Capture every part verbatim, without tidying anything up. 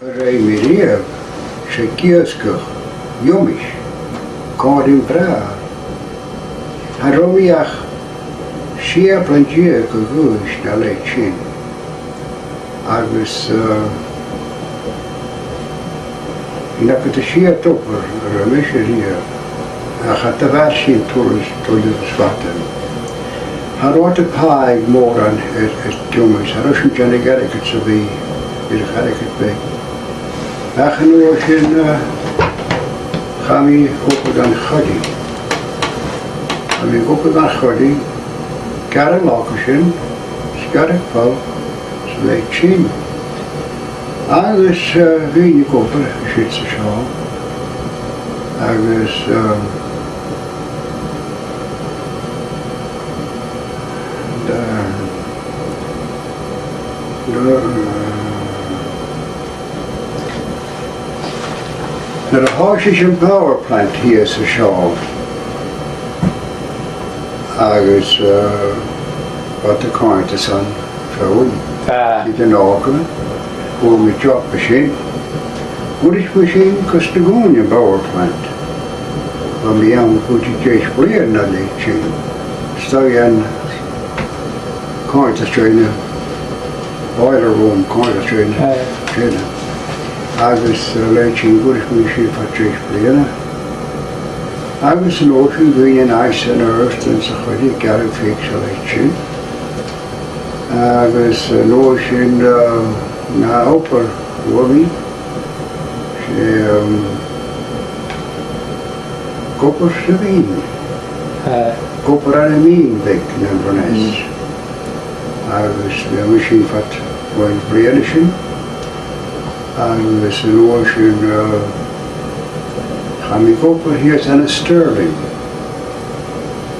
Rinn mi riamh, 's e iasgach, iomaich, còmhla ri mo bhràthair. Cha robh mi ach sia bliadhna deug a dh'aois na leithid sin. Agus, eh, an agad a' siud obair a rinn mise riamh, ach cha do mhair sin tuilleadh, tuilleadh is fada. Cha robh iad a' pàigheadh mòran air, air geamannan, cha robh sinn a' dèanamh airgead sam bith air airgead beag. Ach an uair sin, eh, chaidh mi gu obair dhan choillidh. Chaidh mi gu obair dhan choillidh, gearradh lagha sin, 's gearradh poll, 's a leithid sin. Agus, eh, bhithinn ag obair an siud 's an seo. Agus, eh, eh, eh, Nuair a thòisich am power plant shìos an seo, agus, eh, bha an coimhead airson feadhainn. Ah. Iad an òige, fhuair mi job an sin. Fhuair mi sin gus do dhùin am power plant. Bha mi ann gu deich bliadhna no leithid sin. 'S dòcha an coimhead airson boiler room, coimhead airson sin. Agus, eh, leithid sin, fhuair mi sin fad deich bliadhna. Agus an uair sin, bhithinn an ath-sheachdain anns a' choillidh, gearradh fiodh 's a leithid sin. Agus an uair sin, eh, an ath obair a fhuair mi, 's e, um, ag obair sa mhìn. Ag obair ann am mìn bheag ann an Inbhir Nis. Agus bha mi sin fad ceithir bliadhna sin. Agus an uair sin, eh, chaidh mi gu obair shìos ann an Stirling.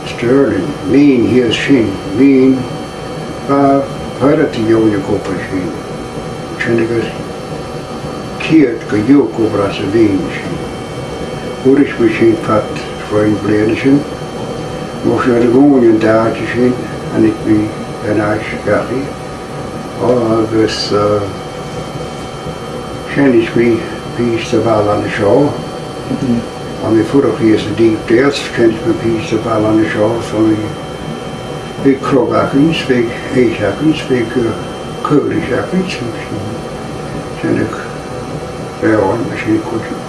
Stirling, mìn shìos sin, mìn, bha, bha pàirt dhiubh ag obair sin. Sin agus ceud gu deich ag obair anns a' mhìn sin. Fhuair mi sin fad ceithir bliadhna sin. An uair sin, nuair a dhùin an t-àite sin, thàinig mi a-nall dhachaigh. Agus, eh, sheinn mi pìos de bhalla an seo. Bha mi a' fuireach shìos an Deepdale, sheinn mi pìos de bhalla an seo, so bhiodh crodh againn, bhiodh eich againn, bhiodh, eh, caoraich againn, sin, sin, sin a' bheòil, mar sin cuideachd.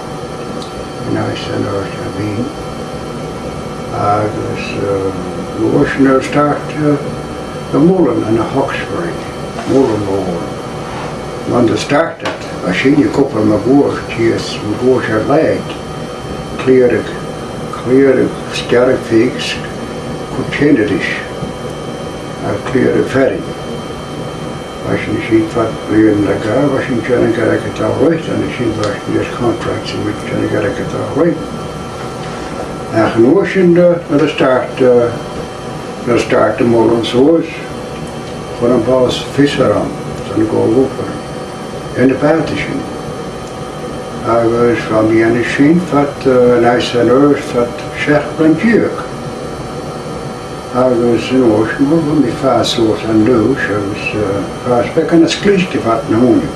Nice an uair sin a bhith. Agus, eh, an uair sin air start, eh, the Muileann ann an Hawkesbury, Muileann Mòr. Mun do start iad, bha sinne ag obair mun cuairt, shìos mun cuairt air làidir. Cliaradh, cliaradh, 's gearradh fiodh, 's cur teine ris. A' cliaradh fearainn. Bha sinn an sin fad bliadhna no dhà, bha sinn a' dèanamh airgead all right, an sin bha sinn air contract, 's bha sinn a' dèanamh airgead all right. Ach an uair sin, eh, nuair a start, eh, nuair a start am Muileann suas, chuir am boss fios orm, 's ann a' dol a dh'obair. Anns a' bhàta sin. Agus bha mi an sin fad, eh, an ath sheachdain fad seachd bliadhna deug. Agus an uair sin, bha mi a' fàs suas an dùis agus, eh, fàs beagan nas cleachdte fad na h-ùine.